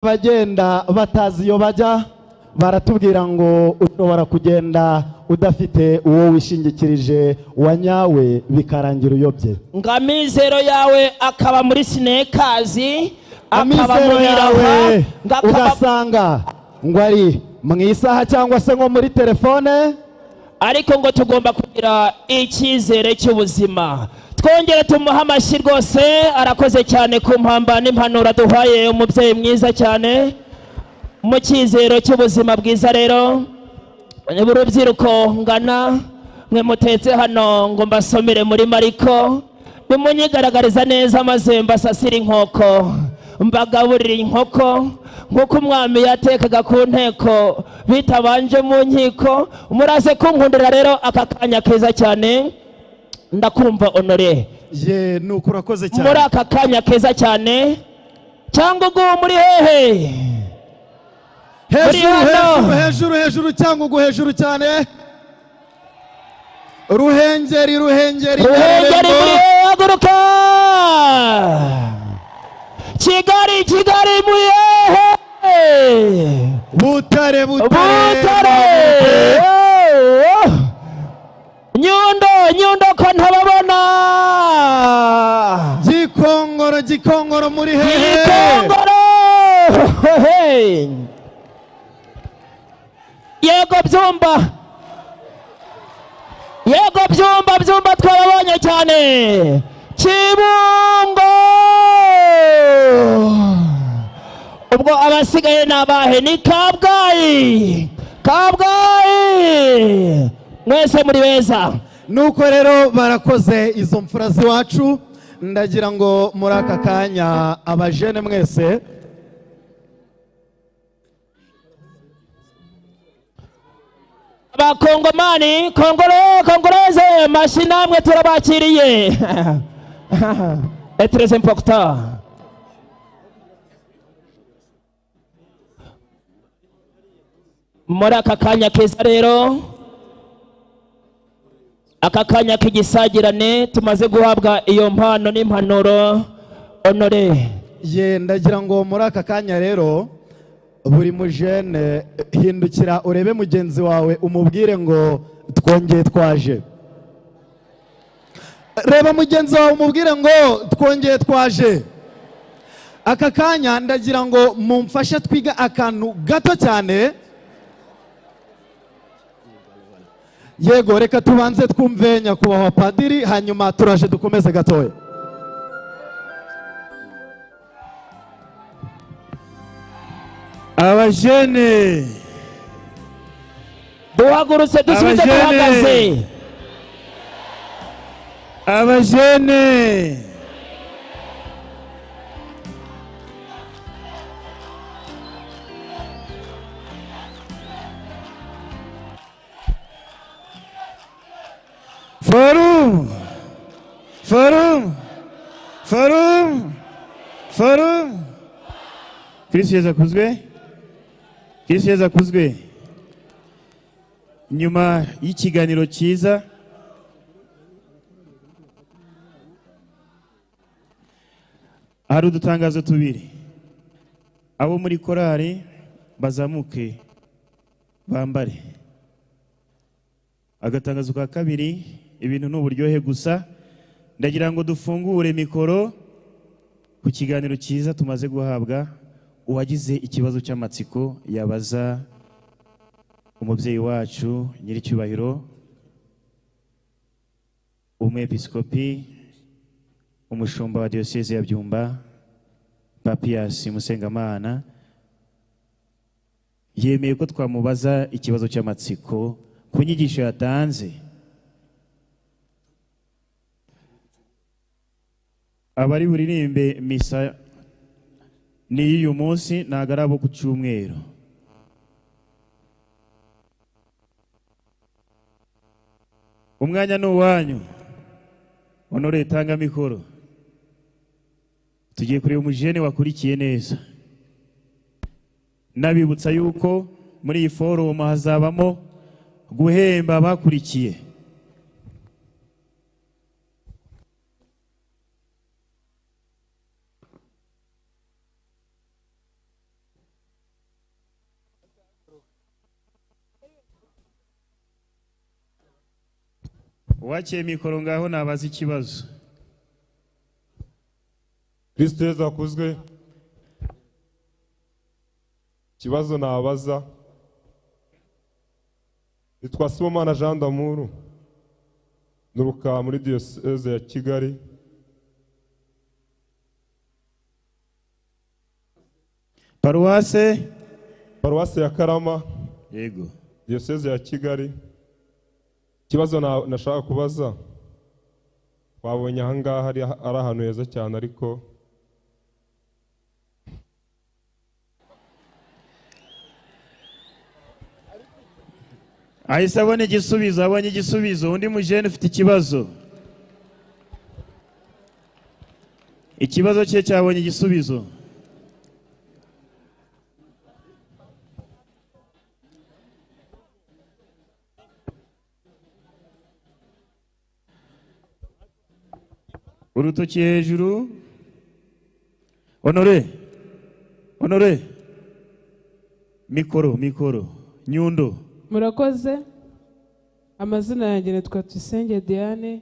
Abagenda batazi iyo bajya baratubwira ngo ushobora kugenda udafite uwo wishingikirije wa nyawe, bikarangira uyobye. Ngo amizero yawe akaba muri sneakers, akaba mu Amizero yawe biraha, ngo akaba ugasanga ngo ari mu isaha cyangwa se nko muri telefone. Ariko ngo tugomba kugira icyizere cy'ubuzima. Twongere tumuhe amashyi rwose, arakoze cyane ku mpamba n'impanuro aduhaye, umubyeyi mwiza cyane. Mu cyizero cy'ubuzima bwiza rero, urubyiruko ngana mwe mutetse hano ngo mbasomere muri Mariko, bimunyigaragariza neza maze mbasasire inkoko, mbagaburire inkoko nk'uko umwami yatekaga ku nteko bitabanje mu nkiko. Muraze kunkundira rero aka kanya keza cyane. Ndakumva, Honore. Ye, nuko urakoze cyane. Muri aka kanya keza cyane, cyangwa ubwo muri hehe? Hejuru. Muri hano. Hejuru, hejuru, hejuru, cyangwa ugu hejuru cyane. Ruhengeri, Ruhengeri. Ruhengeri. Nyarurembo. Muri hehe? Haguruka! Kigali, Kigali, muri hehe? Butare, Butare. Butare. Nyundo, Nyundo, ko ntababona? Gikongoro, Gikongoro, muri hehe? Gikongoro. Yego, Byumba, yego, Byumba, Byumba twababonye cyane. Kibungo. Ubwo abasigaye ni abahe? Ni Kabgayi, Kabgayi, mwese muri beza. Nuko rero barakoze izo mfura z'iwacu. Ndagira ngo muri aka kanya abajene mwese Abakongomani, kongore, kongoreze mashi, namwe turabakiriye, est très important. Muri aka kanya keza rero, aka kanya k'igisagirane, tumaze guhabwa iyo mpano n'impanuro, Honore. Ye, ndagira ngo muri aka kanya rero buri mujene hindukira urebe mugenzi wawe, umubwire ngo twongeye twaje. Reba mugenzi wawe, umubwire ngo twongeye twaje. Aka kanya ndagira ngo mumfashe twiga akantu gato cyane. Yego, reka tubanze twumve nyakubahwa padiri, hanyuma turaje dukomeze gatoya. Abajene. Duhagurutse, dusubize. Abajene. Duhagaze. Abajene. Forum, forum, forum, forum! Kristo Yezu akuzwe! Kristo Yezu akuzwe! Nyuma y'ikiganiro cyiza hari udutangazo tubiri. Abo muri korali bazamuke bambare. Agatangazo ka kabiri, ibintu ni uburyohe gusa. Ndagira ngo dufungure mikoro ku kiganiro cyiza tumaze guhabwa. Uwagize ikibazo cy'amatsiko yabaza umubyeyi wacu nyiricyubahiro umwepiskopi, umushumba wa diyoseze ya Byumba, Papiyasi Musengamana. Yemeye ko twamubaza ikibazo cy'amatsiko ku nyigisho yatanze. Abari buririmbe misa ni y'uyu munsi, ntabwo ari abo ku cyumweru. Umwanya ni uwanyu. Honore, tanga mikoro. Tugiye kureba umujene wakurikiye neza. Nabibutsa yuko muri iyi forum hazabamo guhemba abakurikiye. Uwakiye mikoro ngaho nabaza ikibazo. Kristo Yezu akuzwe. Ikibazo nabaza, nitwa Sibomana Jean d'Amour, nturuka muri Diyoseze ya Kigali. Paruwase? Paruwase ya Karama. Yego. Diyoseze ya Kigali. Ikibazo nashaka kubaza, twabonye aha ngaha ari ahantu heza cyane, ariko ahise abona igisubizo, abonye igisubizo. Undi mujene ufite ikibazo, ikibazo cye cyabonye igisubizo. Urutoki hejuru. Honore, Honore, mikoro, mikoro, Nyundo. Murakoze. Amazina yanjye nitwa Tuyisenge Diane,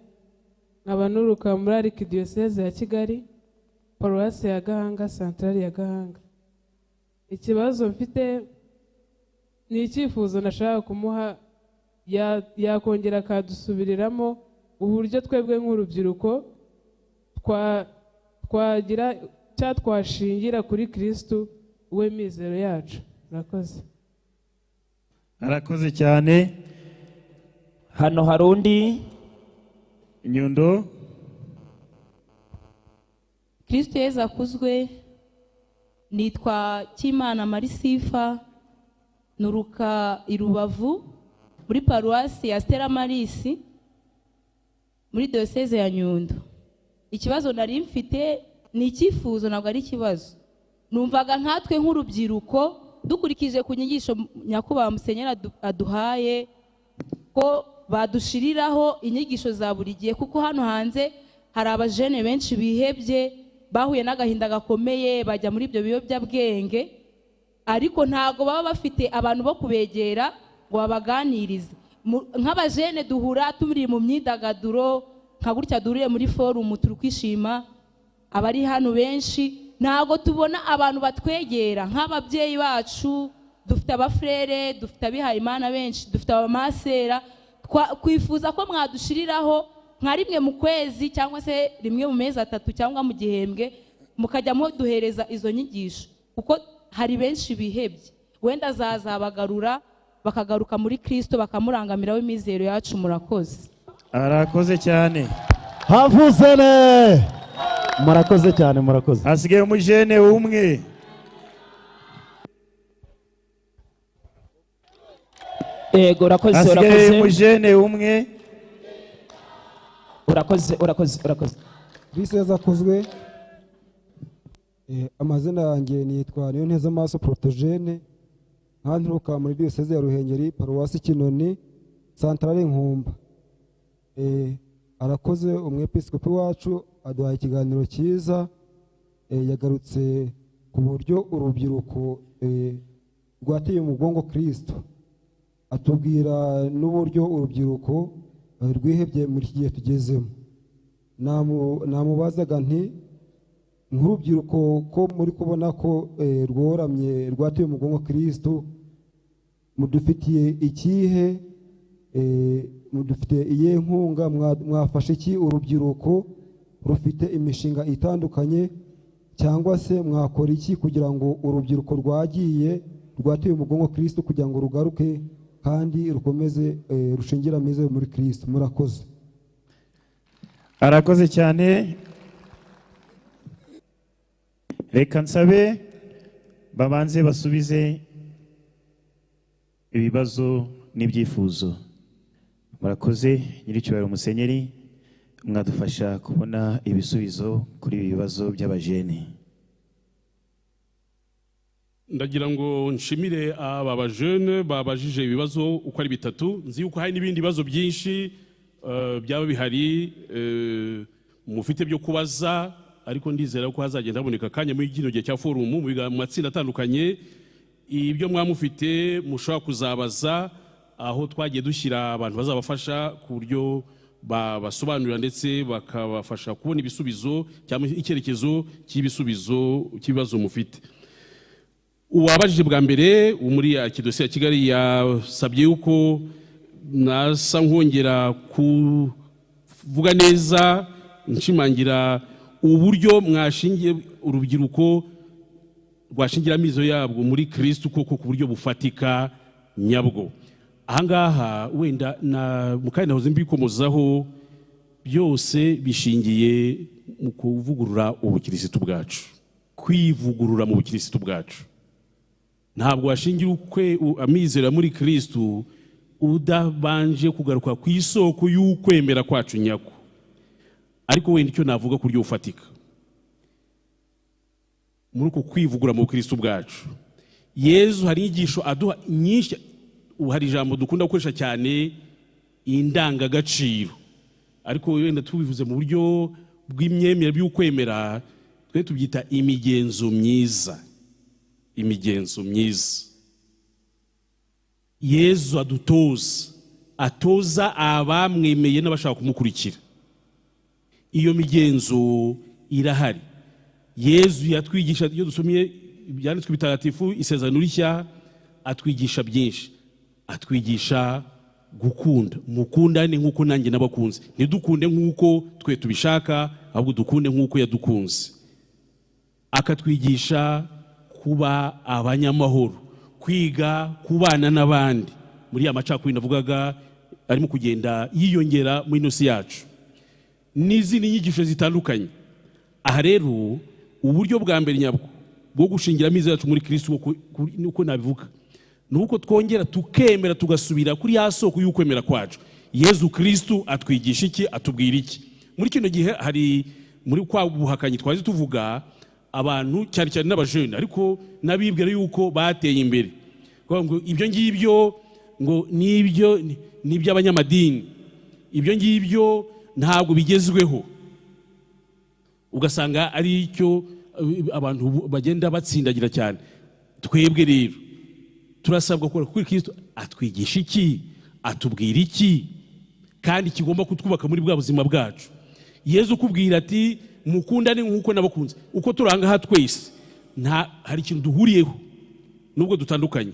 nkaba nturuka muri Arikidiyoseze ya Kigali, Paruwasi ya Gahanga, Santarari ya Gahanga. Ikibazo mfite ni icyifuzo nashaka kumuha, yakongera akadusubiriramo uburyo twebwe nk'urubyiruko twagira cya twashingira kuri Kristu we mizero yacu. Murakoze. Arakoze cyane. Hano hari undi. Nyundo. Kristo Yezu akuzwe. Nitwa Kimana Marisifa, nuruka i Rubavu muri paruwasi ya Stella Maris muri diyoseze ya Nyundo. Ikibazo nari mfite ni icyifuzo, ntabwo ari ikibazo. Numvaga nkatwe nk'urubyiruko dukurikije ku nyigisho nyakubahwa Musenyeri aduhaye, ko badushiriraho inyigisho za buri gihe, kuko hano hanze hari abajene benshi bihebye, bahuye n'agahinda gakomeye, bajya muri ibyo biyobyabwenge, ariko ntago baba bafite abantu bo kubegera ngo babaganirize. Nk'abajene duhura turi mu myidagaduro, nka gutya duhuriye muri forum turi kwishima, abari hano benshi ntago tubona abantu batwegera nk'ababyeyi bacu. Dufite abafrere, dufite abihayimana benshi, dufite abamasera. Kwifuza ko mwadushiriraho nka rimwe mu kwezi cyangwa se rimwe mu mezi atatu cyangwa mu gihembwe, mukajya muduhereza izo nyigisho, kuko hari benshi bihebye, wenda zazabagarura bakagaruka muri Kristo, bakamurangamiraho imizero yacu. Murakoze. Arakoze cyane. Havuzene. Murakoze cyane, murakoze. Hasigaye umujene umwe. Yego, urakoze, Hasigaye urakoze. umujene umwe. Urakoze, urakoze, urakoze. Kristo Yezu akuzwe. Amazina yanjye nitwa Niyontezamaso Protogene, nturuka muri Diyoseze ya Ruhengeri, Paruwasi Kinoni, Santarari Nkumba. Arakoze umwepiskopi wacu, aduhaye ikiganiro cyiza. Yagarutse ku buryo urubyiruko rwateye umugongo Kristo, atubwira n'uburyo urubyiruko rwihebye muri iki gihe tugezemo. Namubazaga nti nk'urubyiruko ko muri kubona ko rworamye rwateye umugongo Kristo, mudufitiye ikihe, mudufite iyihe nkunga, mwafashe iki urubyiruko rufite imishinga itandukanye, cyangwa se mwakora iki kugira ngo urubyiruko rwagiye rwateye umugongo Kristo kugira ngo rugaruke kandi rukomeze rushingire amizero muri Kristo. Murakoze. Arakoze cyane. Reka nsabe babanze basubize ibibazo n'ibyifuzo. Murakoze nyiricyubahiro Musenyeri, mwadufasha kubona ibisubizo kuri ibi bibazo by'abajene. Ndagira ngo nshimire aba bajene babajije ibibazo uko ari bitatu. Nzi yuko hari n'ibindi bibazo byinshi byaba bihari mufite byo kubaza, ariko ndizera ko hazagenda haboneka akanya muri kino gihe cya forum mu matsinda atandukanye, ibyo mwamufite mushobora kuzabaza aho twagiye dushyira abantu bazabafasha ku buryo babasobanurira ndetse bakabafasha kubona ibisubizo cyangwa icyerekezo cy'ibisubizo cy'ibibazo mufite. Uwabajije bwa mbere muri Archidiyosezi ya Kigali yasabye yuko nasa nkongera kuvuga neza nshimangira uburyo mwashingiye urubyiruko rwashingira amizero yabwo muri Kristo koko ku buryo bufatika nyabwo. Ahangaha wenda na mukanya nahoze mbikomozaho, byose bishingiye mu kuvugurura ubukirisitu bwacu, kwivugurura mu bukirisitu bwacu. Ntabwo washingira amizero muri Kristo udabanje kugaruka ku isoko y'ukwemera kwacu nyako. Ariko wenda icyo navuga ku buryo bufatika muri uko kwivugura mu bukirisitu bwacu, Yezu hari inyigisho aduha nyinshi. Hari ijambo dukunda gukoresha cyane, indangagaciro, ariko wenda tubivuze mu buryo bw'imyemerere by'ukwemera, twe tubyita imigenzo myiza. Imigenzo myiza Yezu adutoza, atoza abamwemeye n'abashaka kumukurikira. Iyo migenzo irahari. Yezu yatwigisha, iyo dusomye ibyanditswe bitagatifu, isezerano rishya, atwigisha byinshi. Atwigisha gukunda, mukundane nk'uko nanjye nabakunze, ntidukunde nk'uko twe tubishaka, ahubwo dukunde nk'uko yadukunze. Akatwigisha kuba abanyamahoro, kwiga kubana n'abandi muri ya macakubiri navugaga arimo kugenda yiyongera muri ino si yacu, n'izindi nyigisho zitandukanye. Aha rero uburyo bwa mbere nyabwo bwo gushingira amizero yacu muri Kristo, uko nabivuga, nuko twongera tukemera tugasubira kuri ya soko y'ukwemera kwacu. Yezu Kristo atwigisha iki, atubwira iki? Muri kino gihe hari muri kwa buhakanyi twazi tuvuga abantu cyane cyane n'abajene, ariko nabibwira yuko bateye imbere ngo ibyo ngibyo ngo nibyo n'iby'abanyamadini, ibyo ngibyo ntabwo bigezweho. Ugasanga ari icyo abantu bagenda batsindagira cyane. Twebwe rero turasabwa gukora kuri Kristo atwigisha iki, atubwira iki, kandi kigomba kutwubaka muri bwa buzima bwacu. Yezu kubwira ati mukundane nk'uko nabakunze. Uko turanga twese nta hari ikintu duhuriyeho nubwo dutandukanye,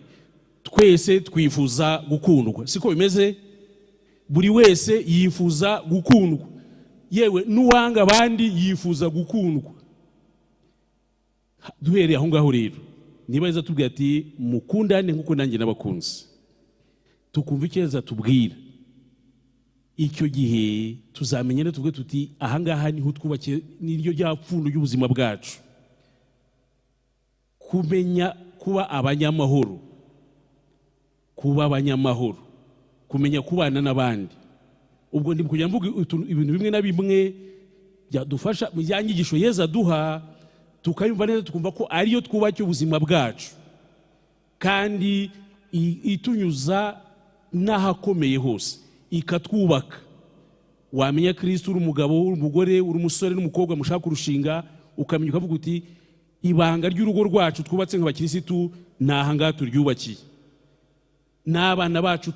twese twifuza gukundwa, siko bimeze? Buri wese yifuza gukundwa, yewe n'uwanga abandi yifuza gukundwa. Duhereye aho ngaho rero, niba Yezu atubwira ati mukundane nk'uko nanjye nabakunze, tukumva icyo Yezu atubwira, icyo gihe tuzamenya tuvuge tuti ahangaha niho twubakiye, niryo rya pfundo ry'ubuzima bwacu. Kumenya kuba abanyamahoro, kuba abanyamahoro, kumenya kubana n'abandi. Ubwo ndi kujya mvuga ibintu bimwe na bimwe byadufasha mu nyigisho Yezu aduha, tukayumva neza, tukumva ko ariyo twubakiye ubuzima bwacu, kandi itunyuza n'ahakomeye hose, ikatwubaka. Wamenya Kristo uri umugabo, uri umugore, uri umusore n'umukobwa mushaka kurushinga, ukamenya ukavuga uti ibanga ry'urugo rwacu twubatse nk'abakirisitu ni aha ngaha turyubakiye, n'abana bacu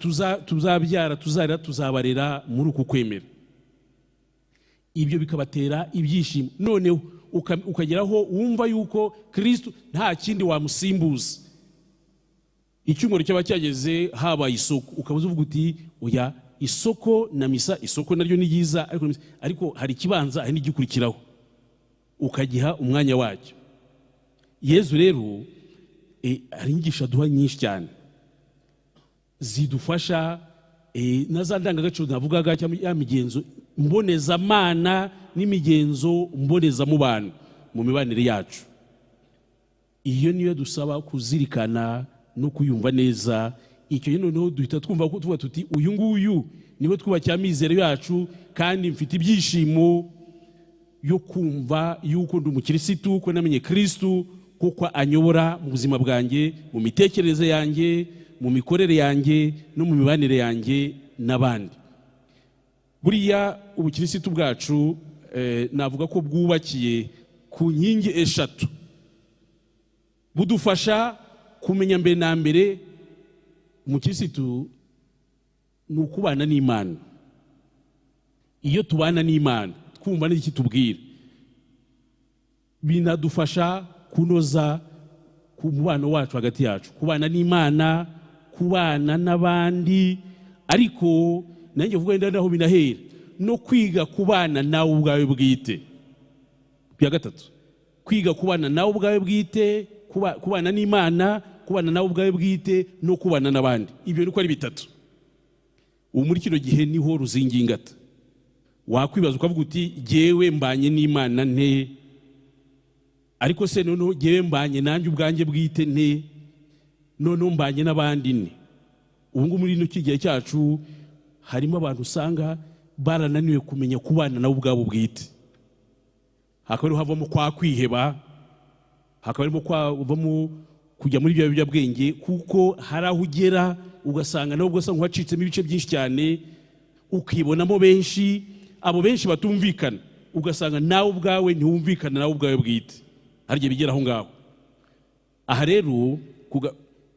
tuzabyara, tuzarera, tuzabarera muri uku kwemera. Ibyo bikabatera ibyishimo. Noneho ukageraho wumva yuko Kristo nta kindi wamusimbuza. Icyumweru cyaba cyageze habaye isoko, ukabuza uvuga uti oya, isoko na misa, isoko naryo ni ryiza, ariko hari ikibanza, hari n'igikurikiraho, ukagiha umwanya wacyo. Yezu rero hari inyigisho aduha nyinshi cyane zidufasha, na za ndangagaciro navugaga, cyangwa ya migenzo mbonezamana n'imigenzo mbonezamubano mu mibanire yacu. Iyo niyo dusaba kuzirikana no kuyumva neza. Icyo noneho duhita twumva ko tuvuga tuti uyu nguyu niwe twubakiye amizero yacu, kandi mfite ibyishimo yo kumva yuko ndi umukirisitu, ko namenye Kristo, kuko anyobora mu buzima bwanjye, mu mitekerereze yanjye, mu mikorere yanjye no mu mibanire yanjye n'abandi. Buriya ubukirisitu bwacu navuga ko bwubakiye ku nkingi eshatu, budufasha kumenya mbere na mbere umukirisitu ni ukubana n'Imana. Iyo tubana n'Imana twumva n'iki tubwira, binadufasha kunoza ku mubano wacu hagati yacu, kubana n'Imana, kubana n'abandi. Ariko nanjye vuga wenda naho binahera no kwiga kubana nawe ubwawe bwite. Bya gatatu, kwiga kubana nawe ubwawe bwite, kubana n'Imana, kubana nawe ubwawe bwite no kubana n'abandi. Ibyo ni uko ari bitatu. Ubu muri kino gihe niho ruzingi ingata. Wakwibaza ukavuga uti jyewe mbanye n'Imana nte? Ariko se noneho jyewe mbanye nanjye ubwanjye bwite nte? Noneho mbanye n'abandi nte? Ubu ngubu muri ino gihe cyacu harimo abantu usanga barananiwe kumenya kubana nabo ubwabo bwite, hakaba havamo kwa kwiheba, hakaba harimo kwavamo kujya muri bya biyobyabwenge, kuko hari aho ugera ugasanga nawe ubwo usanga wacitsemo ibice byinshi cyane, ukibonamo benshi, abo benshi batumvikana, ugasanga nawe ubwawe ntiwumvikana nawe ubwawe bwite. Hari igihe bigera aho ngaho. Aha rero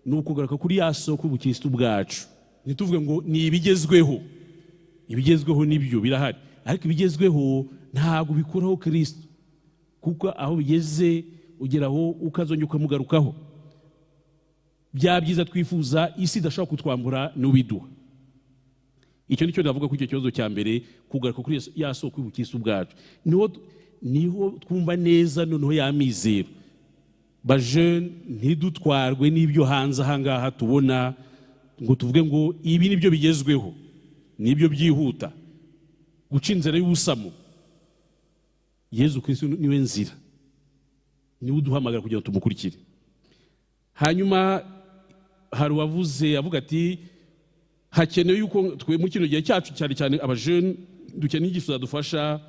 ni ukugaruka kuri ya soko y'ubukristu bwacu. Ntituvuge ngo ni ibigezweho, ibigezweho nibyo birahari, ariko ibigezweho ntabwo bikuraho Kristo, kuko aho bigeze ugeraho ukazongera ukamugarukaho. Bya byiza twifuza isi idashobora kutwambura n'ubiduha. Icyo nicyo ndavuga kuri icyo kibazo cya mbere, kugaruka kuri ya soko y'ubukristu bwacu. Niho twumva neza noneho ya mizero. Bajeune, ntidutwarwe n'ibyo hanze aha ngaha tubona ngo tuvuge ngo ibi nibyo bigezweho, nibyo byihuta. Guca inzira y'ubusamo, Yezu Kristo niwe nzira, niwe uduhamagara kugira ngo tumukurikire. Hanyuma hari uwavuze avuga ati hakenewe yuko twe muri kino gihe cyacu cyane cyane abajeune dukeneye inyigisho zadufasha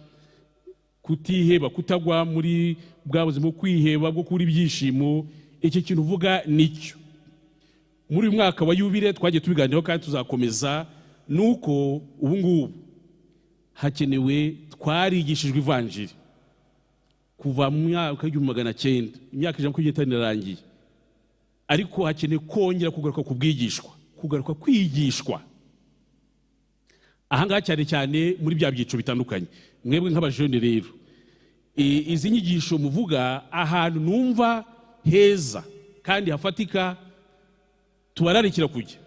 kutiheba, kutagwa muri bwa buzima bwo kwiheba, bwo kubura ibyishimo. Iki kintu uvuga nicyo muri uyu mwaka wa yubile twagiye tubiganiraho kandi tuzakomeza, nuko ubu ngubu hakenewe, twarigishijwe ivanjiri kuva mu mwaka w'igihumbi magana cyenda, imyaka 125 irarangiye, ariko hakenewe kongera kugaruka ku bwigishwa, kugaruka kwigishwa aha ngaha cyane cyane muri bya byiciro bitandukanye. Mwebwe nk'abajene rero, izi nyigisho muvuga ahantu numva heza kandi hafatika tubararikira kujya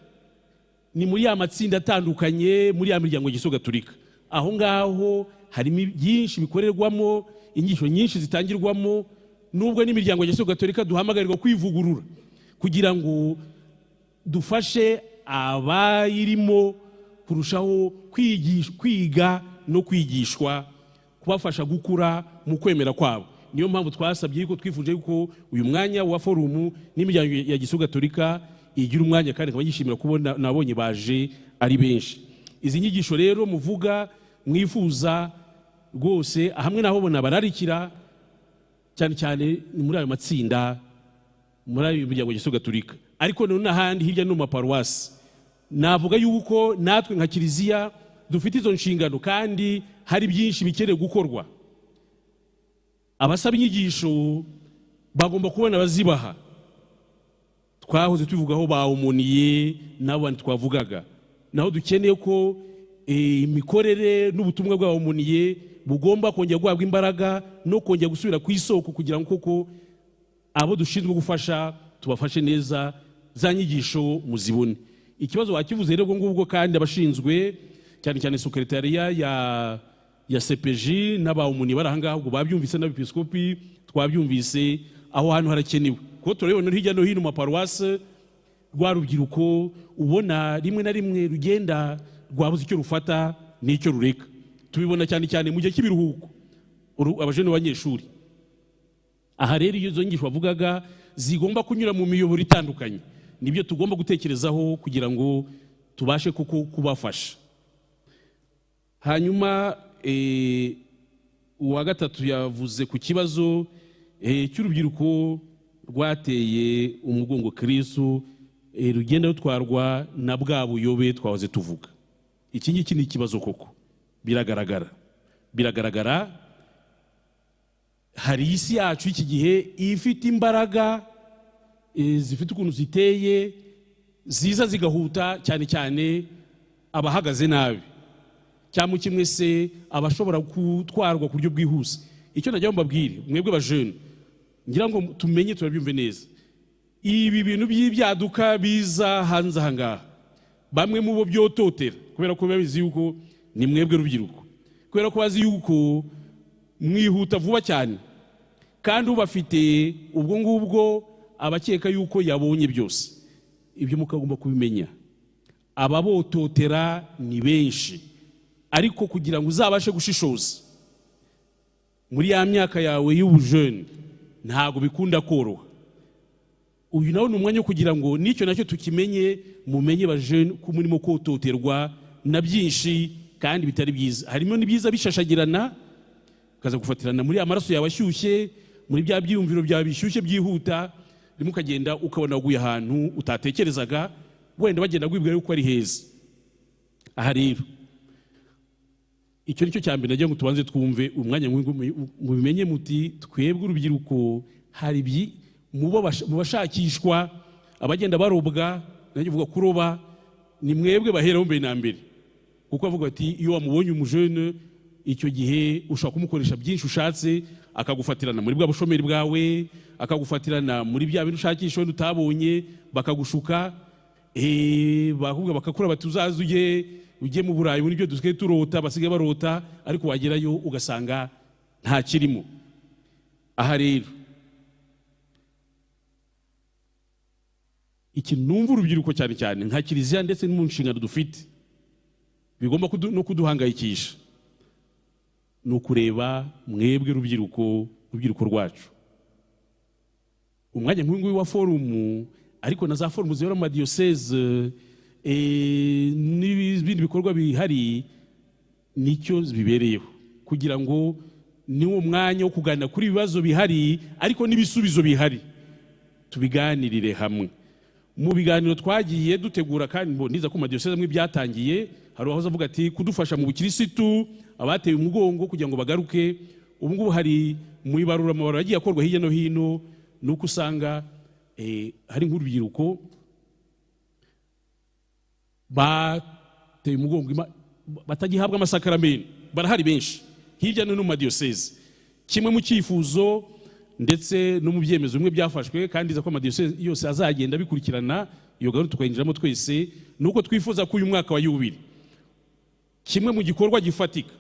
ni muri ya matsinda atandukanye, muri ya miryango Gikristo Gatolika. Aho ngaho harimo byinshi bikorerwamo, inyigisho nyinshi zitangirwamo, nubwo n'imiryango Gikristo Gatolika duhamagarirwa kwivugurura kugira ngo dufashe abayirimo kurushaho kwiga no kwigishwa, kubafasha gukura mu kwemera kwabo. Niyo mpamvu twasabye yuko twifuje yuko uyu mwanya wa forumu n'imiryango ya Gikristo Gatolika igira umwanya, kandi nkaba yishimira kubona nabonye baje ari benshi. Izi nyigisho rero muvuga mwifuza rwose, hamwe naho bona bararikira cyane cyane ni muri ayo matsinda, muri ayo miryango ya Gikristo Gatolika, ariko none n'ahandi hirya no mu maparuwasi. Navuga yuko natwe nka Kiliziya dufite izo nshingano kandi hari byinshi bikeneye gukorwa. Abasaba inyigisho bagomba kubona abazibaha. Twahoze tubivugaho bawumuniye n'abandi twavugaga, naho dukeneye ko imikorere n'ubutumwa bw'abawumuniye bugomba kongera guhabwa imbaraga no kongera gusubira ku isoko, kugira ngo koko abo dushinzwe gufasha tubafashe neza, za nyigisho muzibone. Ikibazo wakivuze rero ubwo ngubwo, kandi abashinzwe cyane cyane sekretariya ya CPJ n'abawumuniye bari aha ngaha, ubwo babyumvise, n'abepiskopi twabyumvise, aho hantu harakenewe. Kuko turabibona hirya no hino mu maparuwase, rwa rubyiruko ubona rimwe na rimwe rugenda rwabuze icyo rufata n'icyo rureka. Tubibona cyane cyane mu gihe cy'ibiruhuko, abajene b'abanyeshuri. Aha rero iyo izo nyigisho bavugaga zigomba kunyura mu miyoboro itandukanye, nibyo tugomba gutekerezaho kugira ngo tubashe kuko kubafasha. Hanyuma uwa gatatu yavuze ku kibazo cy'urubyiruko rwateye umugongo Kristo, rugenda rutwarwa na bwa buyobe twahoze tuvuga. Iki ngiki ni ikibazo koko, biragaragara. Hari isi yacu iki gihe ifite imbaraga zifite ukuntu ziteye, ziza zigahuta cyane cyane abahagaze nabi, Cyangwa kimwe se abashobora gutwarwa ku buryo bwihuse. Icyo najya mbabwire mwebwe bajene, ngira ngo tumenye turabyumve neza, ibi bintu by'ibyaduka biza hanze aha ngaha, bamwe mu bo byototera kubera ko babizi yuko ni mwebwe rubyiruko, kubera ko bazi yuko mwihuta vuba cyane, kandi ubafite ubwo ngubwo abakeka yuko yabonye byose. Ibyo mukagomba kubimenya. Ababototera ni benshi, ariko kugira ngo uzabashe gushishoza muri ya myaka yawe y'ubujene ntabwo bikunda koroha. Uyu nawe ni umwanya wo kugira ngo n'icyo nacyo tukimenye, mumenye bajene ko murimo kototerwa na byinshi kandi bitari byiza. Harimo n'ibyiza bishashagirana, ukaza gufatirana muri amaraso yawe ashyushye, muri bya byiyumviro byawe bishyushye byihuta, rimwe ukagenda ukabona waguye ahantu utatekerezaga, wenda bagenda wibwira yuko ari heza. Aha rero icyo nicyo cya mbere nagira ngo tubanze twumve umwanya mubimenye muti twebwe urubyiruko hari mu bashakishwa, abagenda barobwa, nanjye uvuga kuroba, ni mwebwe baheraho mbere na mbere, kuko avuga ati iyo wamubonye umujene icyo gihe ushobora kumukoresha byinshi ushatse, akagufatirana muri bwa bushomeri bwawe, akagufatirana muri bya bintu ushakisha wenda utabonye, bakagushuka, bakubwira bakakura bati uzaze ujye mu Burayi, muri byo dusigaye turota, basigaye barota, ariko wagerayo ugasanga nta kirimo. Aha rero iki numva urubyiruko cyane cyane nka kiliziya ndetse no mu nshingano dufite bigomba no kuduhangayikisha, ni ukureba mwebwe rubyiruko, rubyiruko rwacu. Umwanya nk'uyu nguyu wa forumu, ariko na za forumu zibera mu madiyoseze n'ibindi bikorwa bihari, nicyo bibereyeho, kugira ngo ni wo mwanya wo kuganira kuri ibibazo bihari ariko n'ibisubizo bihari tubiganirire hamwe. Mu biganiro twagiye dutegura kandi niza ko madiyoseze amwe byatangiye, hari uwahoze avuga ati kudufasha mu bukirisitu abateye umugongo kugira ngo bagaruke. Ubu ngubu hari mu ibarura amabara yagiye akorwa hirya no hino, nuko usanga hari nk'urubyiruko bateye umugongo batagihabwa amasakaramentu, barahari benshi hirya no hino mu madiyoseze. Kimwe mu cyifuzo ndetse no mu byemezo bimwe byafashwe kandi iza ko amadiyoseze yose azagenda bikurikirana, iyo gahunda tukayinjiramo twese, nuko twifuza ko uyu mwaka wa yubile kimwe mu gikorwa gifatika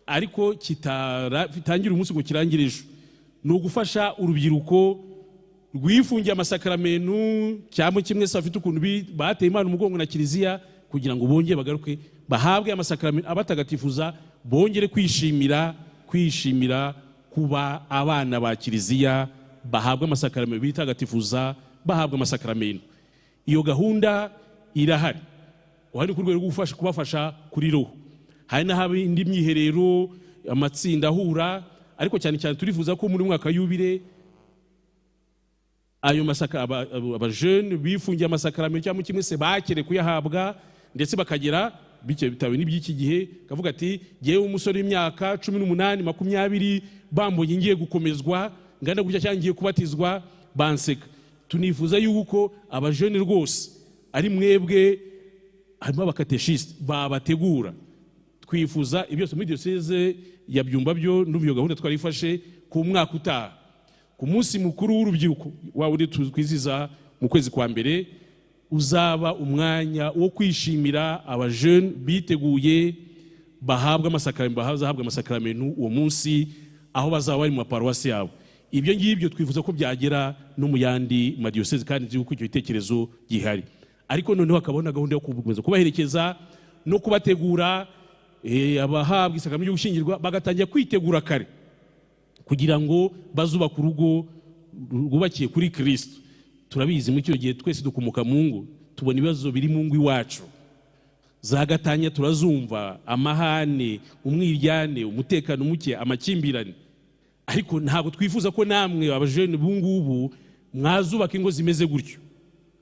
ariko kitangira umunsi ngo kirangire ejo, ni ugufasha urubyiruko rwifungiye amasakaramentu cyangwa kimwe se afite ukuntu bateye Imana umugongo na kiliziya, kugira ngo bongere bagaruke bahabwe amasakaramentu abatagatifuza, bongere kwishimira kuba abana ba kiliziya, bahabwa amasakaramentu bitagatifuza, bahabwa amasakaramentu. Iyo gahunda irahari, wari ku rwego rwo gufasha kubafasha kuri roho. Hari n'ahaba indi myiherero, amatsinda ahura, ariko cyane cyane turifuza ko muri mwaka yubile ayo masaka abajene bifungiye amasakaramentu cyangwa kimwe se bakere kuyahabwa, ndetse bakagera bityo bitawe n'iby'iki gihe, kavuga ati jyewe umusore w'imyaka 18 20 bambonye ngiye gukomezwa ngana gutya cyangwa ngiye kubatizwa banseka. Tunifuza yuko abajene rwose ari mwebwe, harimo abakateshiste babategura. Twifuza ibyo byose muri diyoseze ya Byumba byo n'ubu gahunda twarifashe ku mwaka utaha, ku munsi mukuru w'urubyiruko wa wundi twiziza mu kwezi kwa mbere, uzaba umwanya wo kwishimira abajene biteguye bahabwa amasakaramentu, bahabwa amasakaramentu uwo munsi aho bazaba bari mu maparuwasi yabo. Ibyo ngibyo twifuza ko byagera no mu yandi madiyoseze, kandi nzi yuko icyo gitekerezo gihari. Ariko noneho hakabona gahunda yo kugukomeza kubaherekeza no kubategura, abahabwa isakaramentu ryo gushyingirwa bagatangira kwitegura kare kugira ngo bazubake urugo rwubakiye kuri Kristo. Turabizi muri icyo gihe twese dukomoka mu ngo, tubona ibibazo biri mu ngo iwacu, zagatanya turazumva, amahane, umwiryane, umutekano muke, amakimbirane. Ariko ntabwo twifuza ko namwe abajene b'ungubu mwazubaka ingo zimeze gutyo,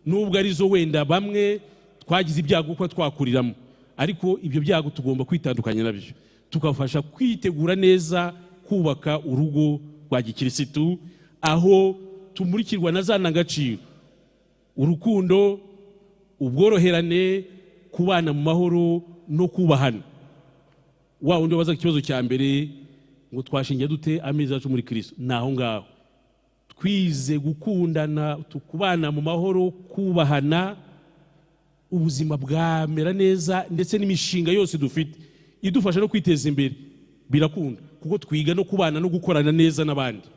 nubwo arizo wenda bamwe twagize ibyago kuko twakuriramo, ariko ibyo byago tugomba kwitandukanya nabyo, tukafasha kwitegura neza kubaka urugo rwa gikirisitu, aho tumurikirwa na za ndangagaciro, urukundo, ubworoherane, kubana mu mahoro no kubahana. Wa wundi wabazaga ikibazo cya mbere ngo twashingiye dute amezi yacu muri Kristo, ni aho ngaho twize gukundana, tukubana mu mahoro, kubahana, ubuzima bwamera neza, ndetse n'imishinga yose dufite idufasha no kwiteza imbere birakunda, kuko twiga no kubana no gukorana neza n'abandi.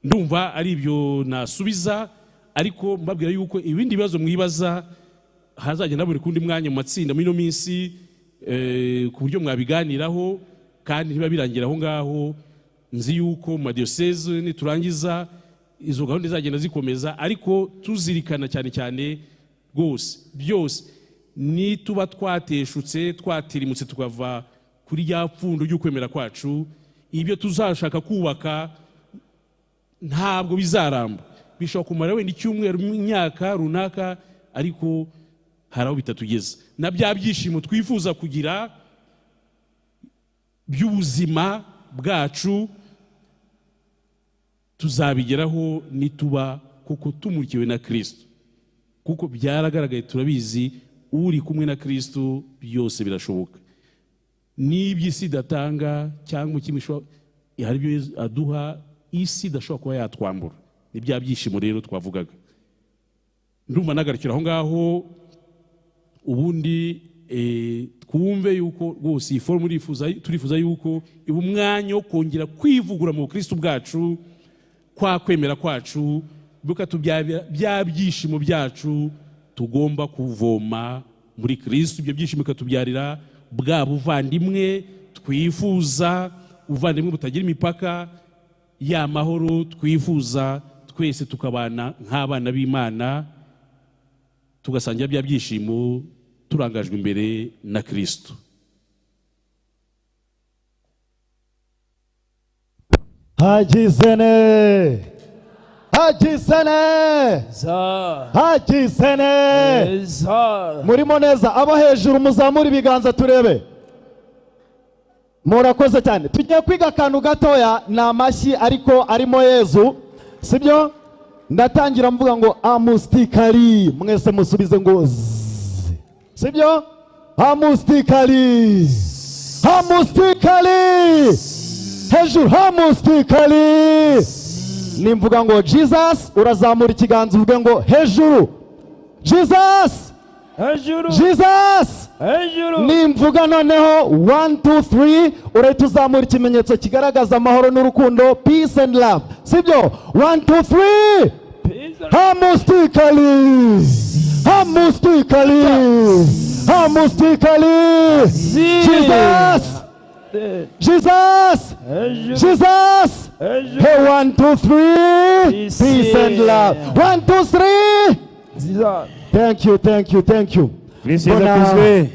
Ndumva ari ibyo nasubiza, ariko mbabwira yuko ibindi bibazo mwibaza hazagenda buri kundi mwanya mu matsinda muri ino minsi, ku buryo mwabiganiraho kandi ntiba birangira aho ngaho. Nzi yuko mu madiyoseze niturangiza izo gahunda zizagenda zikomeza, ariko tuzirikana cyane cyane rwose byose nituba twateshutse, twatirimutse, tukava kuri rya pfundo ry'ukwemera kwacu, ibyo tuzashaka kubaka ntabwo bizaramba. Bishobora kumara wenda icyumweru, imyaka runaka, ariko hari aho bitatugeza na bya byishimo twifuza kugira by'ubuzima bwacu tuzabigeraho nituba kuko tumurikiwe na Kristo, kuko byaragaragaye, turabizi, uri kumwe na Kristo byose birashoboka. N'iby'isi idatanga cyangwa kimwe hari ibyo aduha isi idashobora kuba yatwambura, ni bya byishimo rero twavugaga. Ndumva nagarukira aho ngaho, ubundi twumve yuko rwose iyi forumu turifuza yuko iba umwanya wo kongera kwivugura mu bukristo bwacu, kwa kwemera kwacu, bikatubyarira bya byishimo byacu tugomba kuvoma muri Kristo. Ibyo byishimo bikatubyarira bwa buvandimwe twifuza, ubuvandimwe butagira imipaka, ya mahoro twifuza, twese tukabana nk'abana b'Imana, tugasangira bya byishimo turangajwe imbere na Kristo. Hagizene, hagizene, hagizene. Murimo neza, abo hejuru muzamura ibiganza turebe. Murakoze cyane. Tugiye kwiga akantu gatoya, ni amashyi ariko arimo Yezu, sibyo? Ndatangira mvuga ngo amustikali, mwese musubize ngo zzz, sibyo? Amustikali, amustikali, hejuru amustikali. Nimvuga ngo Jesus, urazamura ikiganza uvuge ngo hejuru Jesus, hejuru Jesus, hejuru. Nimvuga noneho 1 2 3, urahita uzamura ikimenyetso kigaragaza amahoro n'urukundo, peace and love, sibyo? 1 2 3, amustikali, amustikali, amustikali. Jesus, Jesus, Jesus. Hey, 1 2 3, peace and love. 1 2 3. Thank you, thank you, thank you. Kristo Yesu akuzwe.